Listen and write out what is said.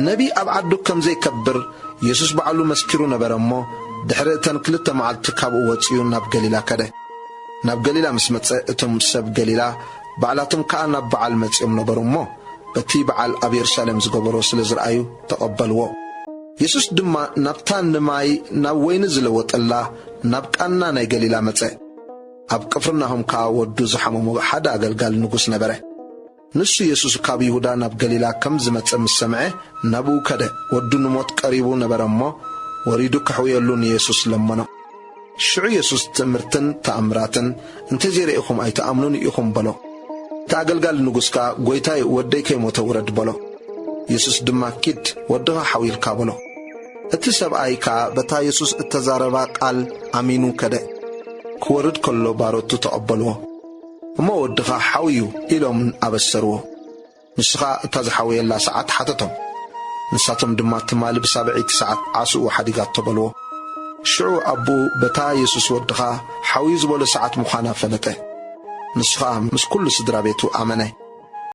ነቢ ኣብ ዓዱ ከም ዘይከብር የሱስ ባዕሉ መስኪሩ ነበረ እሞ፣ ድሕሪ እተን ክልተ መዓልቲ ካብኡ ወጺኡ ናብ ገሊላ ከደ። ናብ ገሊላ ምስ መጸ፣ እቶም ሰብ ገሊላ ባዕላቶም ከኣ ናብ በዓል መጺኦም ነበሩ እሞ፣ በቲ በዓል ኣብ የሩሳሌም ዝገበሮ ስለ ዝረኣዩ ተቐበልዎ። የሱስ ድማ ናብታ ንማይ ናብ ወይኒ ዝለወጠላ ናብ ቃና ናይ ገሊላ መጸ። ኣብ ቅፍርናሆም ከኣ ወዱ ዝሓመሞ ሓደ ኣገልጋሊ ንጉስ ነበረ። ንሱ የሱስ ካብ ይሁዳ ናብ ገሊላ ከም ዝመጸ ምስ ሰምዐ፣ ናብኡ ከደ። ወዱ ንሞት ቀሪቡ ነበረ እሞ፣ ወሪዱ ከሕውየሉ ንየሱስ ለመኖ። ሽዑ የሱስ ትእምርትን ተኣምራትን እንተዘይረኢኹም ኣይትኣምኑን ኢኹም በሎ። እቲ ኣገልጋሊ ንጉስ ከኣ፣ "ጐይታይ፣ ወደይ ከይሞተ ውረድ" በሎ። የሱስ ድማ፣ "ኪድ፣ ወድኻ ሓዊልካ" በሎ። እቲ ሰብኣይ ከኣ በታ የሱስ እተዛረባ ቃል ኣሚኑ ከደ። ክወርድ ከሎ ባሮቱ ተቐበልዎ። "እሞ ወድኻ ሓውዩ" ኢሎም ኣበሰርዎ። ንሱ ኸኣ እታ ዝሓወየላ ሰዓት ሓተቶም። ንሳቶም ድማ፣ "ትማሊ ብሳብዐይቲ ሰዓት ዓስኡ ሓዲጋቶ" በልዎ። ሽዑ ኣቦኡ በታ የሱስ፣ "ወድኻ ሓውዩ" ዝበሎ ሰዓት ምዃና ፈለጠ። ንሱ ኸኣ ምስ ኩሉ ስድራ ቤቱ ኣመነ።